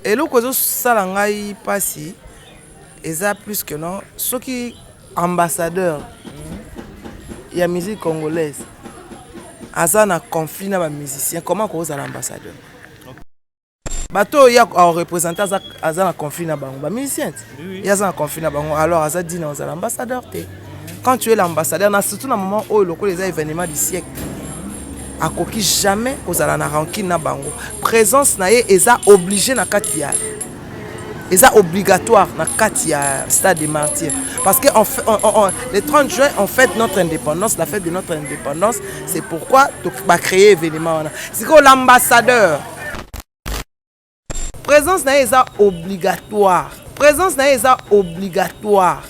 Eloko ezo sala ngai pasi eza plus que non soki ambassadeur ya musique congolaise aza na conflit na ba musiciens, comment akozala ambassadeur? Bato oyo ye a represente aza, aza na conflit na bango, ba musiciens ye aza na conflit na bango, alors aza dina ozala ambassadeur te. Quand tu es l'ambassadeur, na surtout na moment oyo lokola eza événement du siècle, akoki jamais kozala na rancune na bango. Présence na ye eza obligé na kati ya, eza obligatoire na kati ya stade des Martyrs, parce que on, le 30 juin on fête notre indépendance, la fête de notre indépendance. C'est pourquoi ba créer événement wana. Sikoyo l'ambassadeur, présence na ye eza obligatoire, présence na ye eza obligatoire.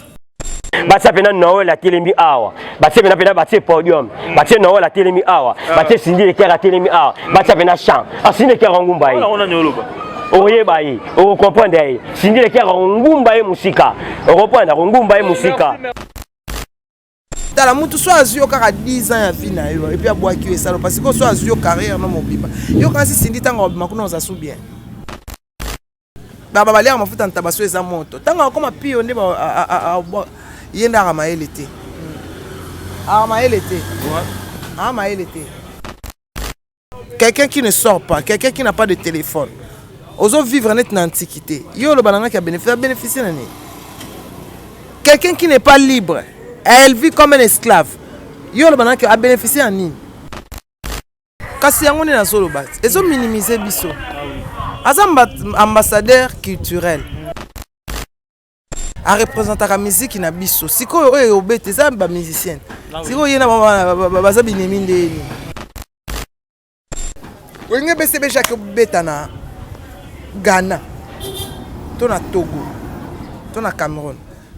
Batia mpena Noel atelemi awa, batie mpena mpena batie podium, batie Noel atelemi awa, batie Cindy Leker atelemi awa, batia mpena champ Cindy Leker ngumba ye, oyeba ye, okokomprendre ye. Cindy Leker ngumba ye mosika, okoprendre ngumba ye mosika. Tala mutu so azwi yo kaka 10 ans ya vie na yo et puis abwaki yo, esalo parce que so azwi yo carrière no mobimba yo kasi Cindy, ntango abima kuna oza su bien. Baba baliaka mafuta ntaba so eza moto, ntango akoma pio nde ye nde aka mayele te, aka mayele te, aka mayele te. Quelqu'un qui ne sort pas, quelqu'un qui n'a pas de téléphone, ozo vivre net na antiquité. Yo oloba na ngaki ya bénéfice, abénéficie na nini? Quelqu'un qui n'est pas libre, elle vit comme un esclave. Yo oloba na ngaki abénéficie na nini? Kasi yango nde nazoloba, ezominimize biso. Aza ambassadeur culturel, arepresentaka miziki na biso. Sikoyo oyo obeta eza bamusicien, sikoyo ye na baza binemi ndeni. Wenge BCB Jacques obeta na Ghana to na Togo to na Cameroun,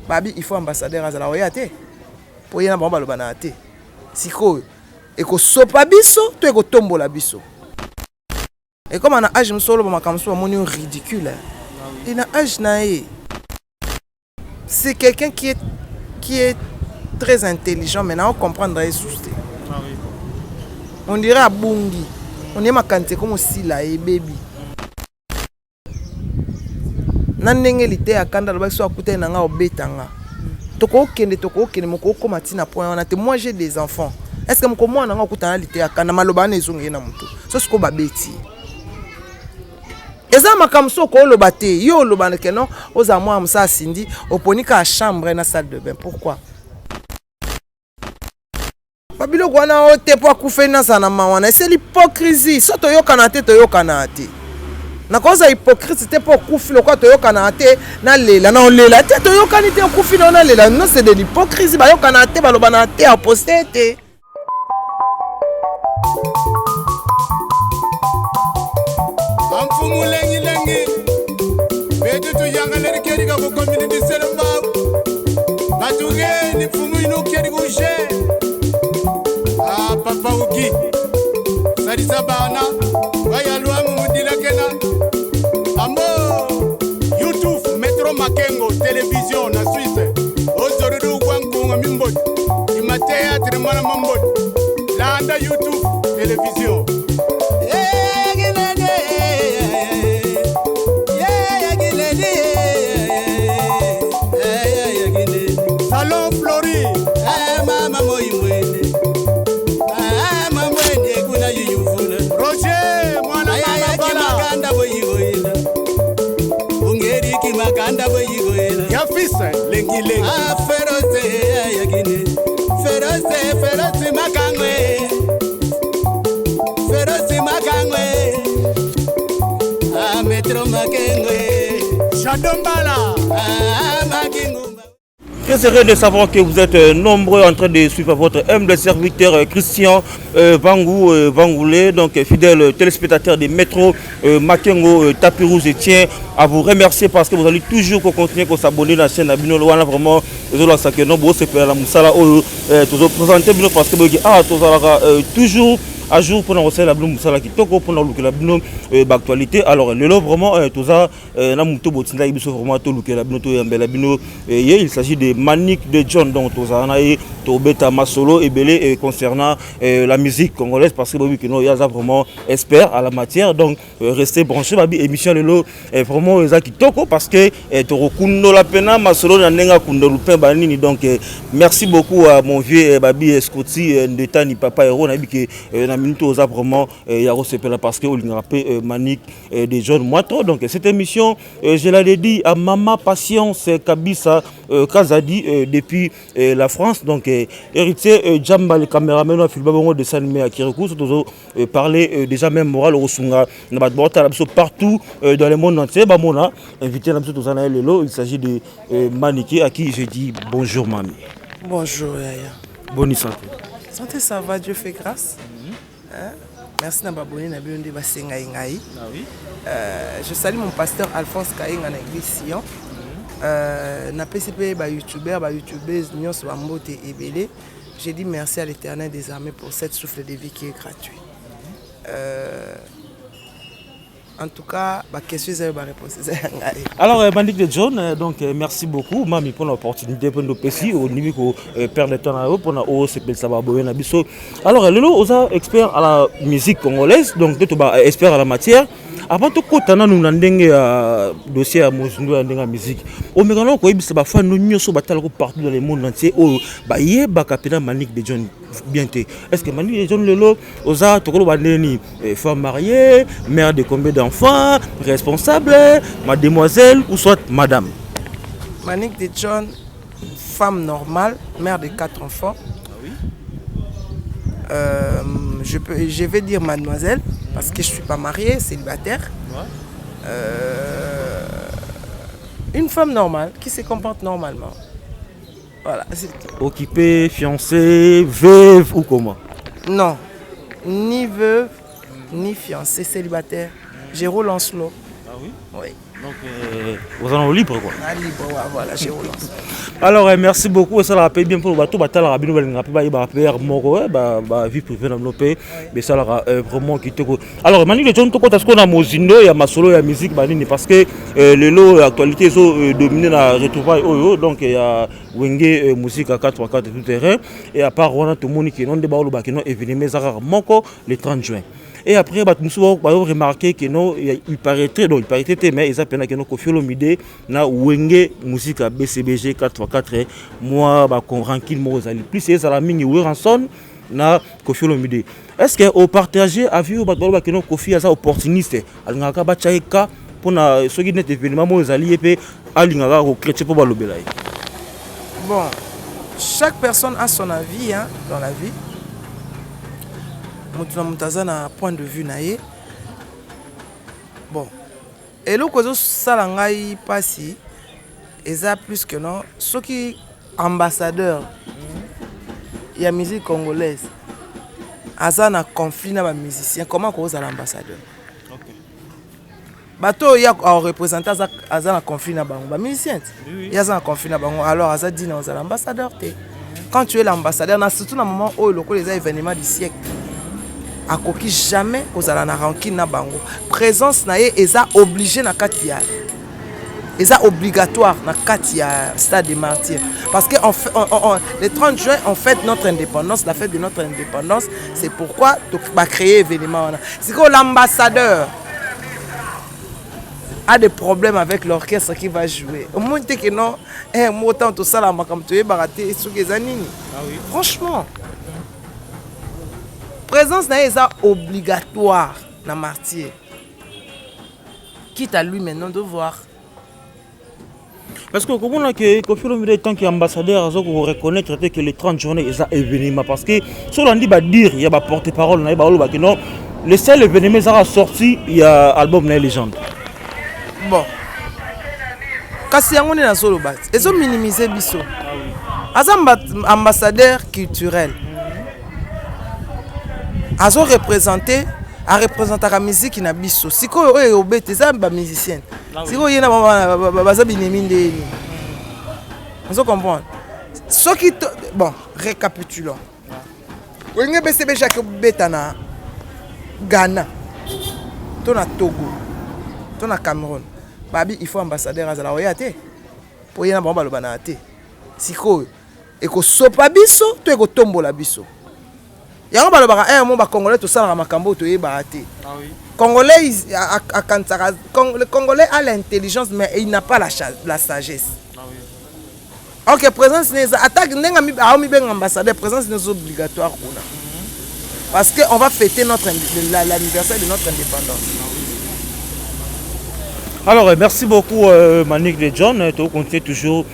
babi il faut ambassadeur azala, oya te mpo ye na bango baloba na te. Sikoyo ekosopa biso to ekotombola biso? Ekoma na age mosusu oloba makambo mosusu bamoni yo ridicule. E na age na ye, c'est quelqu'un qui est très intelligent, mais nao comprendre ye susu te. On dirait abungi, on dirait makanisi ekoma osila, ebebi na ndenge liteya kanda alobaki so akutani na nga obeta nga. Tokokende, tokokende moko okóma ntina point wana te. Moi, j'ai des enfants. Est ce que moko mwana nga okutana na liteya kanda, maloba wana ezongi ye na motu? So sikoyo babeti ye, eza makambo so okoloba te. Yo oloba ke non, ozala mwana mosala Cindy, oponi kaka chambre na salle de bain, pourquoi? Babiloko wana o te mpo akufeli, nazala na mawa na eseli hypocrisie. So toyokana te, toyokana te. Nakoza hypocrite te mpo okufi, lokola toyokana te, nalela na olela te. Toyokani te, okufi na nalela? Non, c'est de l'hypocrisie. Bayokana te, balobana te, aposte te. Amfumu lengilengi betu tuyangaleli kedi ka kukomini disele mbau batugeni mfumu inu kedi kushe. Ah, papa uki salisa bana bayalwamu mudilakena ambo YouTube Metro Makengo Television na Suisse ozorudu gwa nkunga mimboti ima théâtre mwana mamboti landa YouTube Television. Salon Flori. Mama moimwene, mamwene kuna yuyuvula. Roger mwana mama. Makanda boyigoyela ungeriki makanda boyigoyela. Ya fils lengi lengi. Ferose yakine ferose ferose makangwe ferose makangwe Metro Makengwe. Shadombala. Makingumba. Très heureux de savoir que vous êtes nombreux en train de suivre votre humble serviteur Christian Vangou Vangoulé, donc fidèle téléspectateur de Métro Makengo Tapis Rouge, et tient à vous remercier parce que vous allez toujours continuer à s'abonner à la chaîne Abino Wana. Vraiment ezolakisa ke no bosepela na mosala oyo tozoprésente bino, parce que boyoki awa tozalaka toujours à jour mpona kosalela bino mosala kitoko, mpona kolukela bino baactualité. Alors lelo vraiment toza na moto botindaki biso vraiment tolukela bino, toyambela bino ye. Il s'agit de Manick de John. Donc tozala na ye Tobeta masolo ebele concernant la musique congolaise, parce que boyebi que non, ye aza vraiment expert à la matière. Donc restez branché. Babi émission lelo vraiment eza kitoko, parce que tokokundola pena masolo na ndenge akundolu mpe banini. Donc merci beaucoup à mon vieux Babi Scoti Ndetani, papa héros. Nayebi ke na minute oza vraiment ya kosepela, parce que olingaka mpe Manique de John Moitro. Donc cette émission, je l'avais dit à Mama Patience Kabisa Kazadi depuis la France. Donc héritier Jamba, le caméraman na filba bongo de Sanime à Kirikou, tozo parler déjà même moral osunga na bato baotala biso partout dans le monde entier. Bamona invité na biso toza na ye lelo, il s'agit de Manike, à qui je dis bonjour, mami. Bonjour yaya. Bonne santé? Santé, ça va, Dieu fait grâce. Hein? Merci na baboni na bino nde basengai ngai. Ah oui. Je salue mon pasteur Alphonse Kayenga na église Sion. Napesi mpe bayoutubeur, bayoutubeuse nyonso bambote ebele. J'ai dit merci à l'Éternel des armées pour cette souffle de vie qui est gratuit. En tout cas, baquestion eza yo, baréponse eza ya ngai. Alors, Manick de John, donc merci beaucoup, Mami, pour l'opportunité pour nous pesi au niveau ko perdre temps na yo pour na osepelisa baboye na biso. Alors, lelo oza expert à la musique congolaise, donc to ba expert à la matière. Avant tokota nanu na ndenge ya dossier ya mozindo ya ndenge ya musique, omeka na koyebisa bafans nyonso batalako partout dans le monde entier, oyo bayebaka mpena Manick de John bien te. Est ce que Manick de John lelo oza, tokoloba ndeni, femme mariée, mère de combien d'enfants, responsable, mademoiselle ou soit madame? Manick de John, femme normale, mère de quatre enfants. Ah oui? Je vais dire mademoiselle parce que je ne suis pas mariée, célibataire. Une femme normale qui se comporte normalement. Voilà, c'est tout. Occupée, fiancée, veuve ou comment? Non, ni veuve, ni fiancée, célibataire. Je roule en slow. Ah oui? Oui. Donc, vous en libre quoi. Ah, libre, ouais, voilà, je roule en slow. Alors, merci beaucoup. Ça l'a bien pour le bateau. Batala rabino balinga pe ba ba PR moko ba vie privée na mlope. Mais ça l'a vraiment kitoko. Alors, Manu de John, tokota ce qu'on a mozindo ya masolo ya musique banini, parce que lelo actualité zo dominer na retrouvaille oyo. Donc il y a Wenge musique à 4x4 tout terrain, et à part wana tomoni ke non, nde baoloba ke non, événement ezaka moko le 30 juin. Et après, bato mosusu bazo remarquer que non, il paraîtrait, donc il paraîtrait te, mais eza pena ke non, Koffi Olomide na Wenge musique ya BCBG 4x4, mwa barancunes moko ezali plus ezala mingi Werrason na Koffi Olomide. Est ce que opartage avis oyo bato baloba ke non, Koffi aza opportuniste, alingaka batya ye ka mpona soki neti événement moko ezali, ye mpe alingaka kochrétien mpo balobela ye? Bon, chaque personne a son avis, hein, dans la vie. Moto na moto aza na point de vue na ye. Bon, eloko ezosala ngai mpasi eza plus que non, soki ambassadeur ya musique congolaise aza na conflit na bamusicien, comment kozala ambassadeur? Bato oyo ya areprésente aza na conflit na bango, bamusicien te, ye aza na conflit na bango, alors aza dina ozala ambassadeur te. Quand tu es l'ambassadeur, na surtout na moment oyo lokola eza événement du siècle, akoki jamais kozala na rancune na bango. Présence na ye eza obligé na kati ya, eza obligatoire na kati ya stade des Martyrs, parce que on fait, on, le 30 juin, on fête notre indépendance, la fête de notre indépendance. C'est pourquoi bacréer événement wana. Sikoyo l'ambassadeur a des problèmes avec l'orchestre qui va jouer, omoni te ke non, eh, mo ntango tosala makambo toyebaka te soki eza nini. Franchement, présence na ye eza obligatoire na Martyr, quitte à lui maintenant de voir. Parce que komona ke Koffi Olomide, tant que ambassadeur, aza koreconnaître te que le 30 juin eza événement, parce que so olandi badire ya baporte parole na ye, baolobaki non, le seul événement ezaka sorti ya album na ye Légende. Bon, kasi yango nde nazoloba, ezominimize biso. Aza ambassadeur culturel, azoreprésente, areprésentaka miziki na biso. Sikoyo oyo obeta eza bamusicien, sikoyo ye na bango baza binemi ndeni, ozo comprendre? Soki bon, récapitulons, Wenge BCBG akobeta na Ghana to na Togo to na Cameroun, babi il faut ambassadeur azala oya te, mpo ye na bango baloba na te. Sikoyo Ekosopa biso to ekotombola biso? Yango balobaka un mo bacongolais tosalaka makambo oyo toyebaka te. Ah oui. Congolais akanisaka, le Congolais a l'intelligence mais il n'a pas la sagesse. Ah oui. Ok, présence ne eza ata ndenge aomibenga ambassadeur, présence ne eza obligatoire kuna. Parce que on va fêter notre l'anniversaire de notre indépendance. Alors, merci beaucoup Manick de John. Tu continues toujours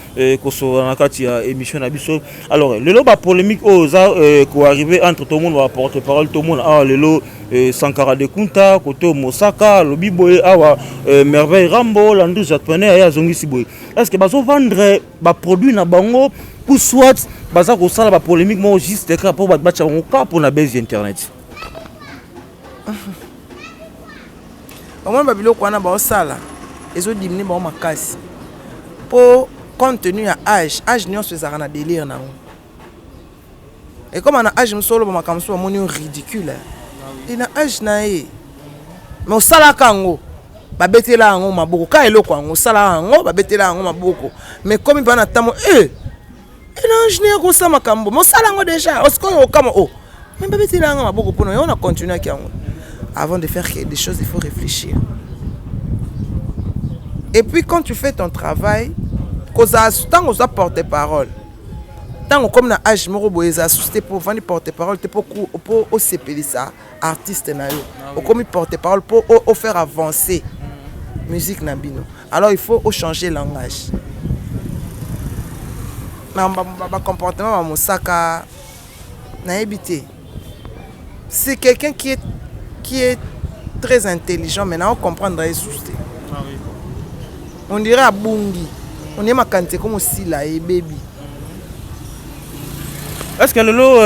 kosolola na kati ya émission na biso. Alors, lelo ba polémique oyo eza koarrive entre tout le monde, ba porte-parole tout le monde. Ah, lelo Sankara de Kunta, koto Mosaka, lobi boye awa Merveille Rambo, Landou Japonais aya azongisi boye. Est-ce que bazo vendre ba produit na bango ou soit baza kosala ba polémique moko juste kaka po bato batya bango kaka mpona base internet? Omoni babiloko wana baosala ezodimine bango makasi mpo compte tenu ya age, age nyonso ezalaka na délire nango. Ekoma na age mosusu oloba makambo mosusu bamoni yo ridicule e na age na ye, mais osalaka yango, babetela yango maboko ka eloko yango osalaka yango, babetela yango maboko, mais komi mpa na ntango e na age ne akosala makambo mais osala yango déjà, osikoyo okama o mais babetela yango maboko mpona yango na continuaki yango. Avant de faire des choses, il faut réfléchir. Et puis quand tu fais ton travail, kozala ntango oza porte-parole, ntango okomi na age moko boye, ezala susu te mpo ovandi porte parole te mpo osepelisa artiste na yo. Okomi porte parole mpo ofaire avancer musique na bino. Alors il faut ochanger langage na bacomportement bamosaka. Nayebi te, c'est quelqu'un qui est très intelligent, mais nao comprendre ye susu te. On dirait abungi, on dirait makanisi ekomi osila ebebi. Est ce que lelo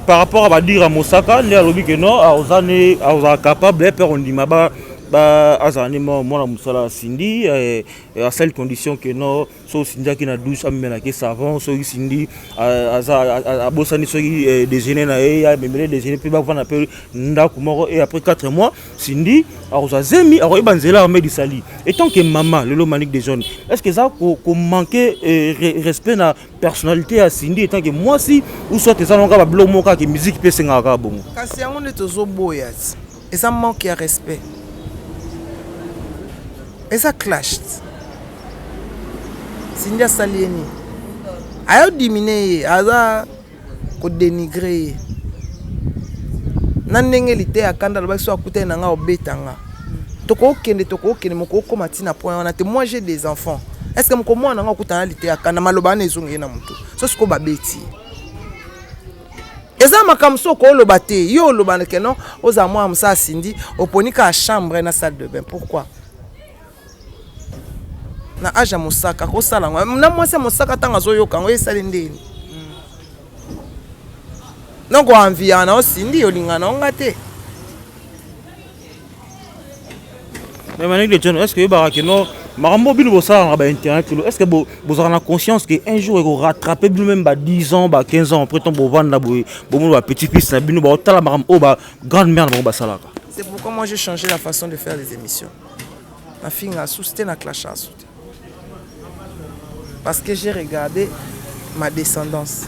par rapport à badire ya Mosaka nde alobi ke non, aza ne azala capable mpe kondima azala nde mwana mosala Cindy à seule condition que non, so Cindy aki na douche amemelaki savon, soki Cindy aza abosani soki déjeuner na ye, amemele déjeuner mpe bavanda mpe ndako moko, et après 4 mois Cindy akozwa zemi, akoyeba nzela amedisa li. Étant que mama lelo Manick de John, est ce que eza komanquer respect na personnalité ya Cindy étant que mwasi, ou soit eza nango kaka babiloko moko kaka musique mpe esengaka kaka bongo? Kasi yango nde tozoboya ti eza manque ya respect, eza clash. Cindy asali ye nini? Ayodimine ye, aza kodénigre ye na ndenge liteya kanda. Alobaki so akutani na nga obeta nga. Tokokende, tokokende moko okóma ntina point wana te. Moi, j'ai des enfants. Est ce que moko mwana nga okutana na liteya kanda, maloba wana ezonga ye na motu? So sikoyo babeti ye, eza makambo so okoloba te. Yo oloba ke non, ozala mwana mosala Cindy, oponi kaka chambre na salle de bain, pourquoi? Na age ya Mosaka kosala yango na mwasi ya Mosaka, ntango azoyoka yango esali ndeni? Donc oenviaka na osindi, olingaka na onga te. Mais Manick de John, est ce que oyebaka ke no makambo bino bosalaka na bainternet lelo, est ce que bozalaka na conscience ke un jour ekorattrape bino, même ba 10 ans, ba 15 ans après, ntango bovanda boye, bomona ba petit fils na bino baotala makambo oyo ba grande mère na bango basalaka? C'est pourquoi moi j'ai changé la façon de faire les émissions. Nafinga susu te, na clash asu te, parce que j'ai regardé ma descendance.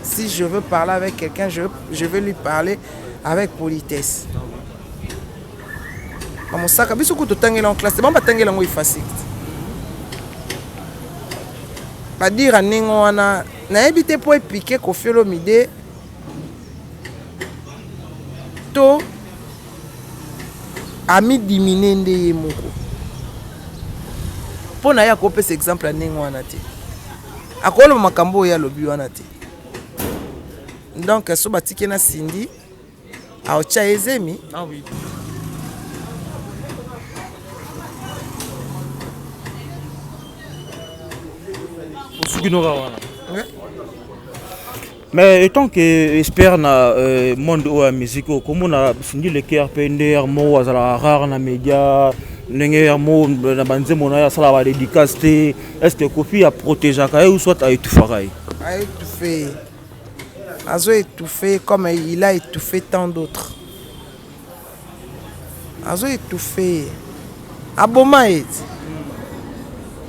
Si je veux parler avec quelqu'un, je veux lui parler avec politesse. Bamosaka biso kutu totangeli en classe, bango batangeli yango ifasik. Badira ndenge wana, nayebi te mpo epike Koffi Olomide to amidimine nde ye moko mpo na ye. Akopesa exemple ya ndenge wana te, akoloba makambo oyo alobi wana te. Donc so batiki na Cindy, aotya ye zemi. Ah oui. Osuki noka wana. Ouais. Mais étant que expert na monde oyo ya musique, oyo komona Cindy Le Cœur mpe nde ya moko azalaka rare na média, ndenge ya mo na banzembo na ye asalaka badédicace te, est ce que Koffi aprotégeaka ye ou soit aétouffaka ye? Aétouffé, azo étouffé comme il a étouffé tant d'autres. Azo étouffé, aboma ye ti.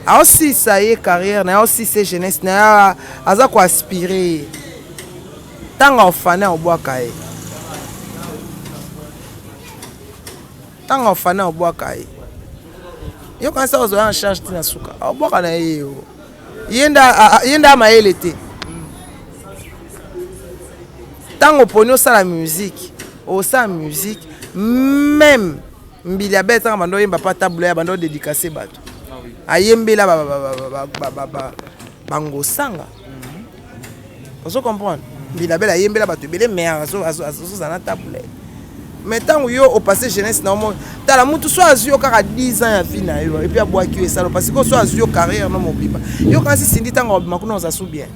Aosilisa ye carrière na ye, aosilisa ye jeunesse na ye, aza ko aspirer ye. Ntango aofane aobwaka ye. Ntango aofane aobwaka ye. Yo kanisa ozwa en charge ti na suka. Aobwaka na ye yo. Ye nde amayele te. Ntango oponi osala musique, osala musique même Mbili abeta ntango bando oyemba pa table ya bando dédicace bato. Ayembela bangosanga. Ozo comprendre? Mbili abela ayembela bato ebele mais azozala na table. Mais ntango yo opasse jeunesse na yo tala mutu so azwi yo kaka 10 ans ya vie na yo et puis abwaki yo esalo parce que so azwi yo carrière no mobimba. Yo kasi Cindy ntango obima kuna oza sous bien.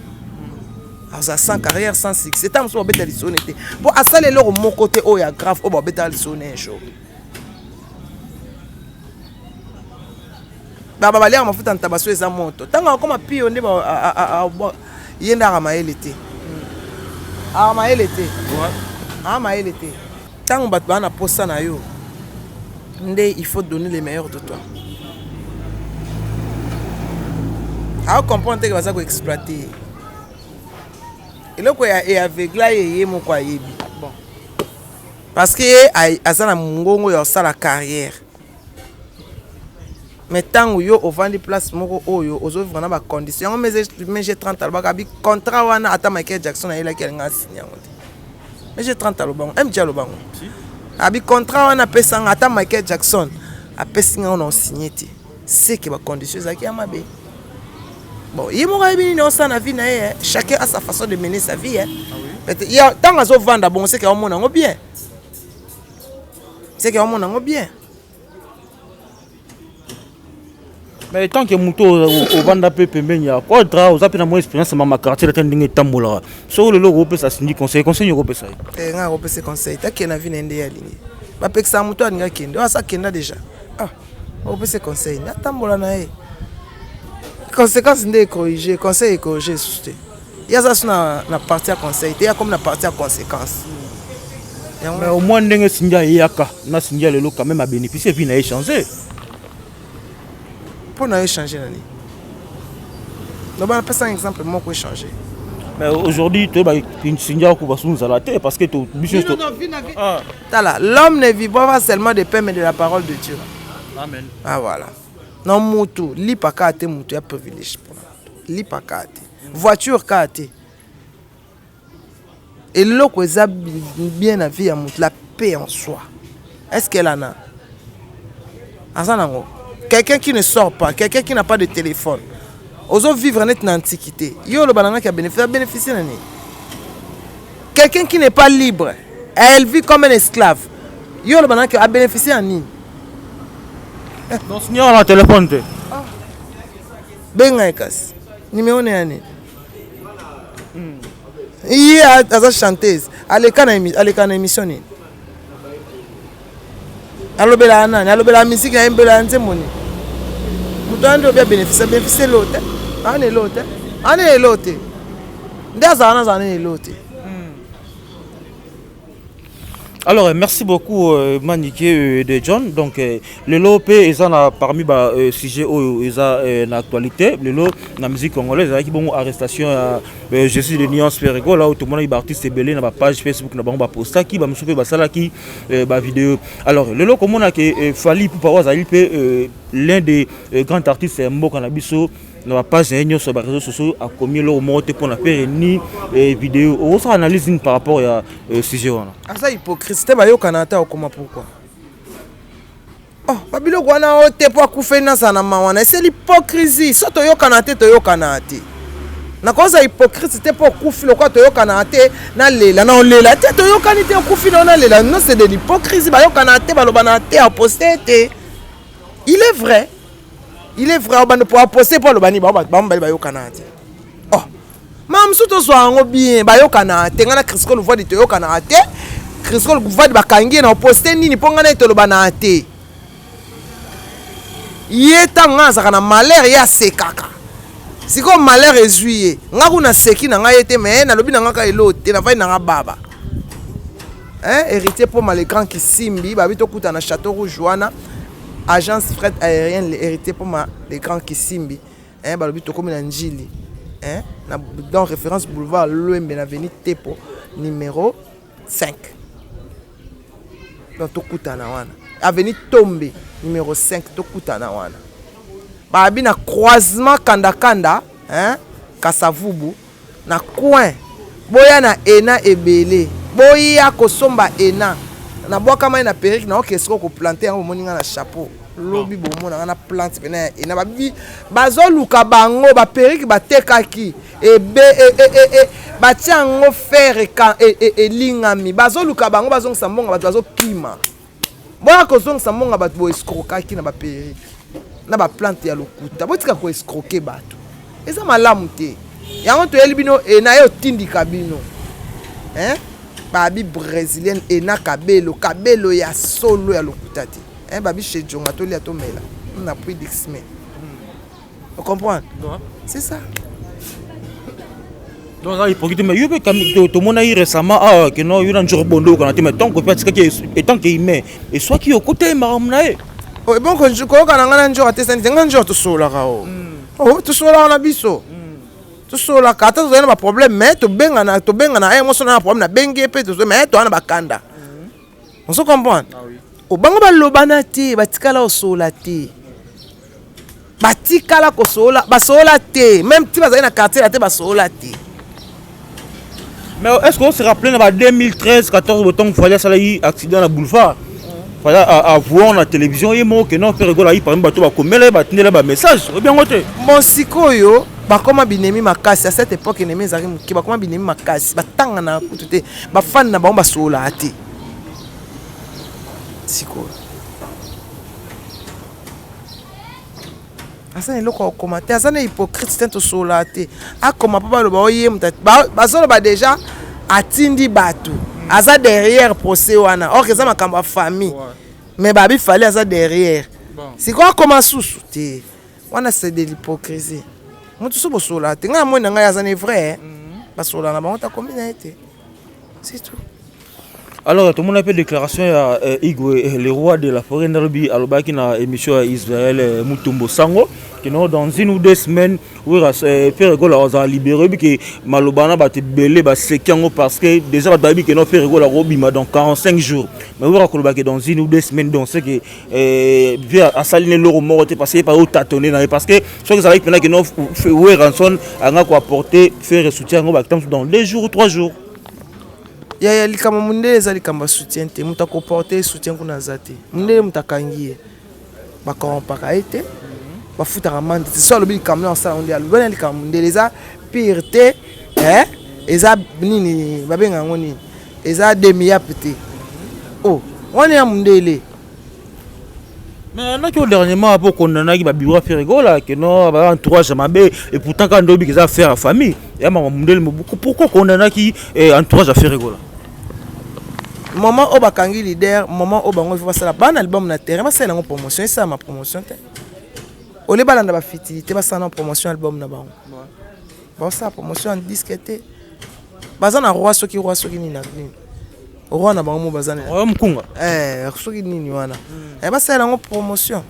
Aza sans carrière, sans succès. Ntango mosusu babeta lisolo te mpo asala eloko moko te oyo ya grave oyo babetaka lisolo un jour. Baba baliaka mafuta ntaba so eza moto. Ntango akoma pio nde ye nde aka mayele te. Aka mayele te. Aka mayele te. Ntango bato baa na posa na yo nde il faut donner le meilleur de toi. Ako comprendre te ke baza ko exploiter ye. Eloko ya e aveugla ye ye moko ayebi. Bon. Parce que ye aza na mongongo ya kosala carrière. Mais ntango yo ovandi place moko oyo ozovivre na ba condition yango mais G30 alobaka bi contrat wana ata Michael Jackson ayelaki alinga asigne yango te. Mais G30 alobango, MJ alobango. Abi contrat wana apesanga ata Michael Jackson apesi nga na osigné te. C'est que ba conditions ezalaki ya mabe. Bon, ye moko ayebi nini osala na vie na ye, chacun a sa façon de mener sa vie. Peut-être ya ntango azovanda bongo c'est que aomona yango bien. C'est que aomona yango bien. Mais tant que moto ovanda mpe pembeni ya quadra oza mpe na mwa expérience mama quartier ata ndenge etambolaka soki lelo okopesa Cindy conseil, conseil nini okopesa ye? Te, ngai akopesa conseil te, akende na vie na ye nde ye alingi. Bapekisaka moto alingi akende oyo asa akenda déjà. Ah, okopesa conseil nde atambola na ye. Conséquence nde ecorrige, conseil ecorrige lisusu te. Ye aza so na partie ya conseil te, ye akomi na partie ya conséquence. Mais au moins ndenge Cindy ayeyaka na Cindy ya lelo quand même abénéficie vie na ye changer. Mpo na ye changer na nini? Loba napesa exemple moko échanger. Mais aujourd'hui toyeba Cindy akoba su nzala te parce que biso tala, l'homme ne vit pas seulement de pain mais de la parole de Dieu. Amen. Ah voilà. Na mutu lipa kaka te, mutu ya privilège mpona mutu lipa kaka te, voiture kaka te. Eloko eza bien na vie ya mutu, la paix en soi. Est-ce qu'elle en a? Aza nango. Quelqu'un qui ne sort pas, quelqu'un qui n'a pas de téléphone. Ozo vivre net na antiquité. Yo oloba nanga ki a bénéficier, a bénéficier na nini? Quelqu'un qui n'est pas libre, elle vit comme un esclave. Yo oloba nanga ki a bénéficier na nini? Donc signor na téléphone te. Benga ye kasi. Numéro na ya nini? Ye aza chanteuse, aleka na émission nini? Alobelaka nani? Alobelaka musique na ye, mbelaka nzembo nini? Moto wana nde obi abénéficie, abénéficie elo te, ana elo te, ana elo te, nde azala na azala na elo te. Alors, merci beaucoup Manike de John. Donc, lelo pe eza na parmi ba sujet oyo eza na actualité, lelo na musique congolaise ezalaki bongo arrestation ya Jésus de Nuance Ferre Gola, oyo tomonaki ba artiste ebele na ba page Facebook na bango bapostaki, ba mosusu mpe basalaki ba vidéo. Alors lelo komona ke Fally Ipupa oyo azali mpe l'un des grands artistes ya mboka na biso, na ba page na ye nyonso ya ba réseaux sociaux akomi eloko moko te mpona Ferre ni vidéo. Okosala analyse nini par rapport ya sujet wana? Aza hypocrite te, bayokana ata okoma pourquoi? Oh, babiloko wana oyo te mpo akufeli nazala na mawa na ye, c'est l'hypocrisie. So toyokana te, toyokana te. Nakoza hypocrite te mpo okufi lokola toyokana te, nalela na olela te, toyokani te, okufi na nalela. Non, c'est de l'hypocrisie. Bayokana te, balobana te, aposte te. Il est vrai, il est vrai, obanda po aposte mpo aloba nini? Bango bayokana te. Oh, ma mosusu tozwa yango bien, bayokana te. Ngai na Crisco Luvadi toyokanaka te. Crisco Luvadi bakangi ye na oposte nini? Mpo ngai na ye tolobana te. Ye ntango ngai azalaka na malheur, ye asekaka. Sikoyo malheur ezwi ye, ngai kuna seki na ngai ye te, mais nalobi na ngai kaka elo te, navandi na ngai baba. Hein, héritier Poma le grand Kisimbi, babi tokuta na Château Rouge wana. Agence fret aérienne le héritier poma le grand Kisimbi hein, balobi tokomi na Njili hein, na dans référence boulevard Luembe na avenue Tepo numéro 5. Donc tokutana wana avenue Tombe numéro 5 tokutana wana. Babi na croisement kanda kanda hein, Kasavubu na coin boya na ena ebele boya kosomba ena nabwakama ye na perruque na oke sikoyo koplante yango bomoni nga na chapeau lobi bomona nga na plante pena ya ena babi bazoluka bango ba perruque batekaki ebe e, e, e, e, batia yango fer elingami bazoluka bango bazongisa mbongo bato bazokima Boya kozongisa mbongo ya bato bo escrokaki na ba perruque na ba plante ya lokuta. Botika ko escroquer bato. Eza malamu te. Yango toyeli bino ena ye otindika bino. Hein? Babi brésilienne ena kabelo, kabelo ya solo ya lokuta te. Hein? Babi chez Djonga tolia tomela. Na puits d'Xme. Vous comprenez? C'est ça. Donc aza hypocrite mais yo mpe tomonaki récemment awa ah, ke non yo na njoro bondo okana te mais tant que mpe atikaki etant que humain eswaki yo okota ye makambo na ye. Oh, bon koyoka na ngai na njoro atesani te ngai njoro tosololaka o oh, tosololaka na biso tosololaka ata tozali na baproblème mais tobengana tobengana ye moso na na problème nabengi ye mpe mais toza na bakanda. Ozo comprendre? Ah oui. Obango balobana te, batikala osola te. Batikala kosola, basola te. Même ti bazali na quartier la te basola te. Mais est-ce qu'on se rappelle na 2013 14 botongo Fally asalaki accident na boulevard? Fally avouant na télévision ye moko que non Ferre Gola ayi parmi bato bakomela ye batindela ba message oyebi yango te. Bon sikoyo bakoma binemi makasi à cette époque enemi ezalaki moke bakoma binemi makasi batangana kutu te ba fan na bango basololaka te sikoyo aza na eloko ya kokoma te aza na hypocrite te tosololaka te akoma mpo baloba oye moto bazoloba deja atindi bato aza derrière procès wana or eza makambo ya famille mais babi fali aza derrière sikoyo akoma susu te Wana c'est de l'hypocrisie. Mutu so bosola te. Nga moi na ngai aza ne vrai. Basola na bango ta komi na ye te. C'est tout. Alors, tout le monde a fait déclaration à euh, Igwe, euh, le roi de la forêt, Nalobi, alobaki na émission à Israël euh, Mutombo Sango, qui non dans une ou deux semaines, Ferre Gola aza libéré, que malobana ba te belé ba sekiango parce que déjà ba que non Ferre Gola robima dans 45 jours. Mais wera kolobaki dans une ou deux semaines, donc c'est que Eh, vie asali na eloko moko te parce que epai otatone na ye parce que soki ezalaki mpena kino Werrason anga koapporte faire soutien yango bakita mosusu dans deux jours ou trois jours. Yaya likambo mondele eza likambo ya soutien te moto akoporte soutien kuna aza te mondele moto akangi ye bakorompaka ye te bafutaka mande te so alobi likambo na asala yango nde alobi wana likambo mondele eza pire te eh? eza nini babenga yango nini eza demiap te oh wana ya mondele. Mais naki au dernièrement apo condamnaki ba bureau Ferre Gola que non ba entourage mabe et pourtant quand ndobi que ça faire à famille ya mama mundele pourquoi condamnaki eh, entourage à Ferre Gola? Moment oyo bakangi leader, moment oyo bango il faut basala bana album na terrain, basala yango promotion, esalama promotion te. Ole balanda ba futilité, basala promotion album na bango. Basala promotion en disque te. Baza na roi soki roi soki nini na nini. Roi na bango mo baza na Roi Mukunga. Eh, soki nini wana. Eh, basala yango promotion.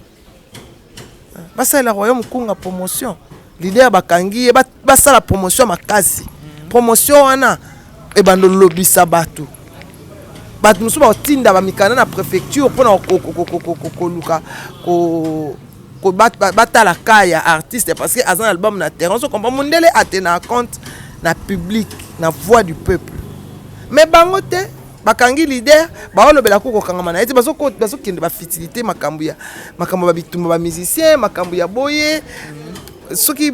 Basala Royaume Mukunga promotion. Leader bakangi ye basala promotion makasi. Promotion wana ebando lobisa bato. Bato mosusu bakotinda ba mikanda na préfecture mpona koluka ko batala ka ya artiste parce que aza na album na terrain. Ozo comprendre mondele atena compte na public na voix du peuple. Mais bango te bakangi leader baolobela ko kokangama na ye te, bazokende ba futilité makambo ya makambo ba bitumba ba musicien makambo ya boye. Soki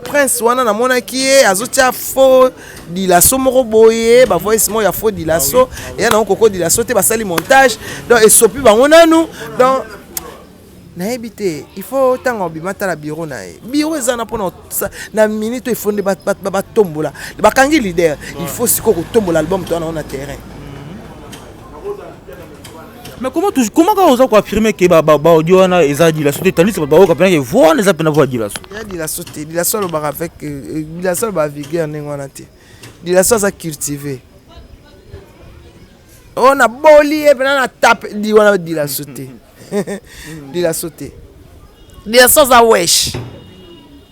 prince wana namonaki ye azotia faux dilaso moko boye ba voice moko ya faux dilaso eya nango koko dilaso te basali montage donc esopi bango nanu donc nayebi te il faut ntango abima tala bureau na ye bureau eza na mpona na minute il faut nde batombola bakangi leader il faut sikoyo kotombola album to wana na terrain. Mais comment tu comment quand oza ko affirmer que ba ba audio wana eza dilaso te tandis que ba oka pena que voix wana eza pena voix dilaso. Ya dilaso te dilaso alobaka avec dilaso alobaka vigueur ndenge wana te dilaso aza cultivé. Oh na boli ye pena na tape di wana dilaso te. Dilaso te, Dilaso aza wesh.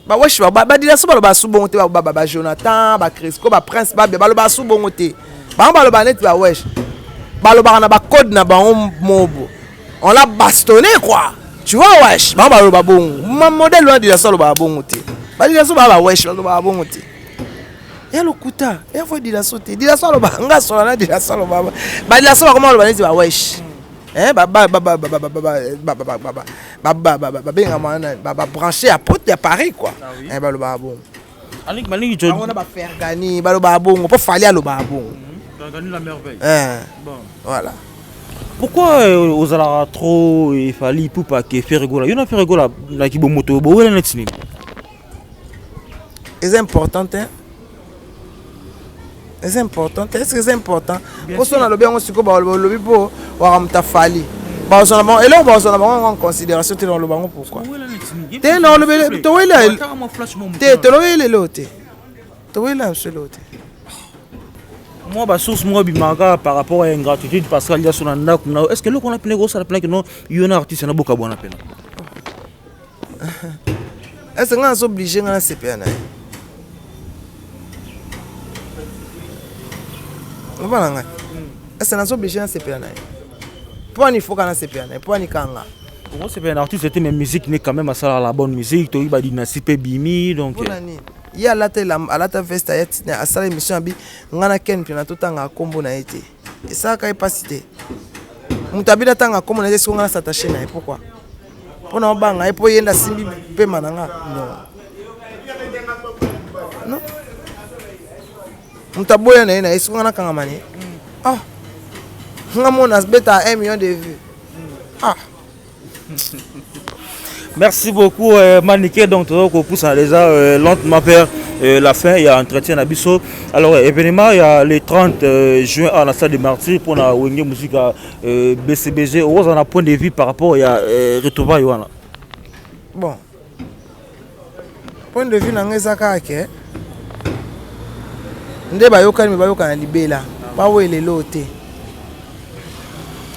Bawesh badilaso baloba su bongo te. Bajonathan, bacresco, baprince babia baloba su bongo te. Bango baloba neti bawesh, balobaka na bacode na bango mobo. On l'a bastonné quoi, tu vois? Wesh, bango baloba bongo. Modèle wana, Dilaso alobaka bongo te. Badilaso baa bawesh, balobaka bongo te. Ya lokuta ya fo Dilaso te. Dilaso aloba nga sola na Dilaso aloba. Badilaso bakoma baloba neti bawesh, babengama babranché ya pote ya Paris quoi, balobaka bongo. Bango na bafergani balobaka bongo mpo Fally alobaka bongo. Voilà. Pourquoi ozalaka trop Fally Ipupa ke Ferre Gola? Yo na Ferre Gola na kibomoto bowela neti nini? Eza important te, eza important te. Est ce que eza important? Mpo so nalobi yango sikoyo, balobi mpo waka moto afali, bazwa na bango eloko, bazwa na bango yango en considération te. Naloba yango pourquoi te? Nalobi toweli te, tolobi lelo te, toweli na biso eloko te. Mwa basource moko ebimaka par rapport à ingratitude Pascal Liaso na ndako na. Est ce que eloko wana pene ekosala pena kino yo na artiste na boka bwana pena? Est ce nga nazo oblige nga nasepela na ye? Oba na ngai, est ce nazo oblige nasepela na ye? Mpo ani foka nasepela na ye? Mpo ani kanga? Okosepela na artiste te, mais musique ne quand même asalaka la bonne musique. Toyi badynastie mpe bimi, donc mpona nini ye alata alata veste, aya asala émission abi ngai na Ken mpe na totangaka nkombo na ye te? Esalaka ye mpasi te. Moto abi natanga nkombo na ye te, siko ngai nas'attache na ye pourquoi? Mpona obanga ye mpo ye nde asimbi pema na nga? Non, non, moto aboya na ye na ye, siko nga nakangama ne. Ah, nga mona beta 1 million de vues, ah. Merci beaucoup Maniké. Donc on pousse déjà lentement vers la fin. Il y a entretien na biso. Alors événement, il y a le 30 juin à la salle de Martyrs pour la Wenge Musique BCBG. On a un point de vue par rapport à retrouvailles wana? Bon, point de vue na ngai eza kaka ke nde bayokani, me bayokana libela, bawela elo te.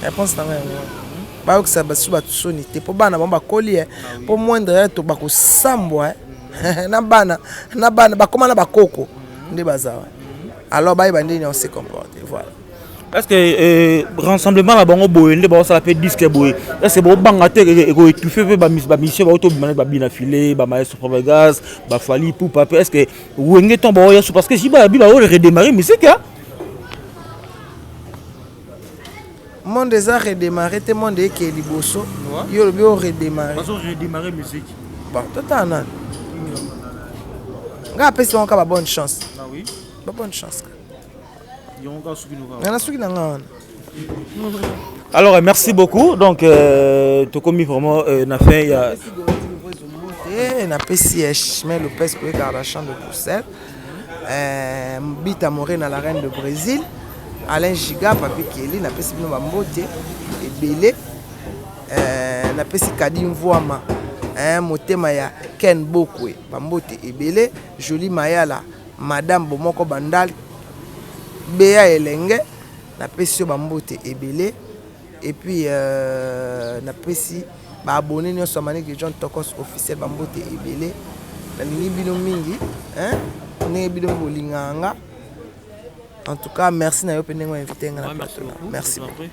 Réponse na ngai yango wana. Bayokisa basu bato soni te, mpo bana bango bakoli ye, mpo moindre ya to bakosambwa na bana bakóma na bakoko nde baza wana. Alors bayeba ndeni on se comporte, voilà. Est-ce que rassemblement na bango boye nde baosala mpe disque boye, est ce que bobanga te ekoétouffe mpe bamission bao tobima neti babina file, bamaestro Fabregas, baFally Ipupa mpe? Est ce que Wenge ntango baoya so, parce que jiba yabi bao redémarrer musique, hein? Monde eza redémarré te, monde eke liboso. Yo olobi oredémarre. Bazo redémarrer musique. Bon, totala nani. Ngai apesi bango ka ba bonne chance. Ah oui. Ba bonne chance. Yango kaka suki noka. Nga na suki na nga wana. Alors merci beaucoup. Donc tokomi vraiment na fin ya te. Napesi Chemin Lopez koyekaka na champ de Bruxelles, Bita Morena, la reine de Brésil, Alain Giga, Papi Keli, napesi bino bambote ebele. Napesi Kadi Mvwama, motema ya Ken Bokwe, bambote ebele. Joli Mayala, madame Bomoko Bandal, Beya Elenge, napesi yo bambote ebele. Et puis napesi baabonné nyonso ya Manike John Tokos officiel bambote ebele. Nalingi bino mingi, ndenge bino bolingaka nga. En tout cas, merci na yo mpe ndenge oinvite nga na plateau. Merci beaucoup.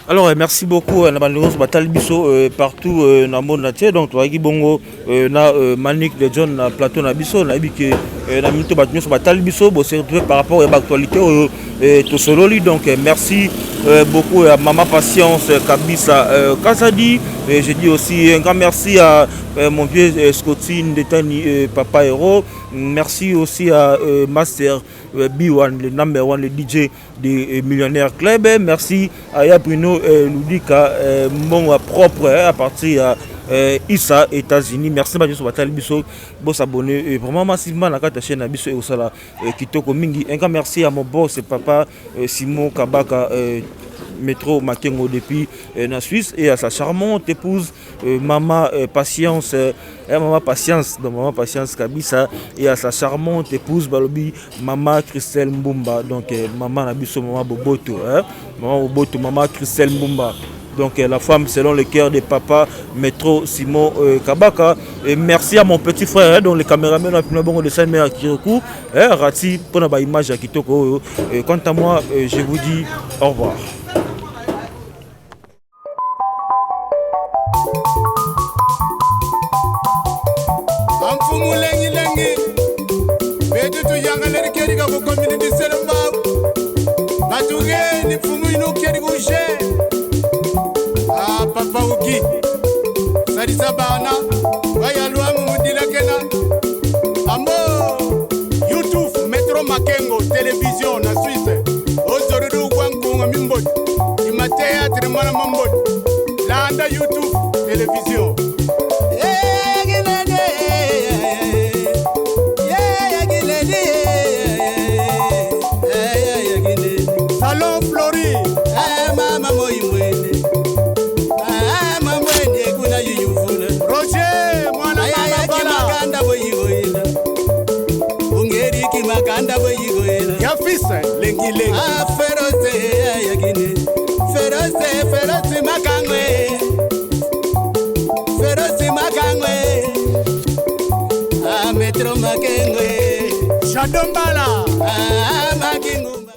Alors merci beaucoup na bandeko nyonso batali biso partout na monde entier. Donc toyaki bongo na Manick de John na plateau na biso. Nayebi ke na minute bato nyonso batali biso bose retrouve par rapport ya baactualité oyo tosololi. Donc merci beaucoup à Mama Patience Kabisa Kazadi. Et je dis aussi un grand merci à mon vieux Scotty Ndetani, Papa Héros. Merci aussi à Master B1, le number one, le DJ des Millionnaire Club. Merci à Yabrino Ludika, mon propre à partir ya Issa, États-Unis. Merci bato batali biso, bosabonner vraiment massivement na kati ya chaîne na biso, ekosala kitoko mingi. Un grand merci à mon boss, papa Simon Kabaka, Métro Makengo depuis na Suisse, et à sa charmante épouse, Maman Patience, Maman Patience, donc Maman Patience Kabisa, et à sa charmante épouse balobi Maman Christelle Mbumba, donc Maman na biso, Maman Boboto, hein? Maman Boboto, Maman Christelle Mbumba. Donc la femme selon le cœur de papa Metro Simon Kabaka. Et merci à mon petit frère, hein, donc le caméraman a bon de Saint Mère Kirikou, hein, Rati pour la image à Kitoko. Et quant à moi, je vous dis au revoir. Amfumu lengi lengi betu tuyangaleri keri ka ku community selembao batuge ni mfumu ino keri kushe ah papa uki salisa bana bayalwa mumudilakena ambo YouTube Metro Makengo télévision na Suisse ozorudu kwankunga mimboti imateatre mwana mamboti landa YouTube télévision. Salon Flori. Mama moimwene mama mwene kuna yuyuvula Roger mwana mama bala kimakanda boyigoyela ungeri kimakanda boyigoyela ya fils lengi lengi ah ferose yakine ferose ferose makangwe ferose makangwe ah Metro Makengwe Shadombala ah Makingu.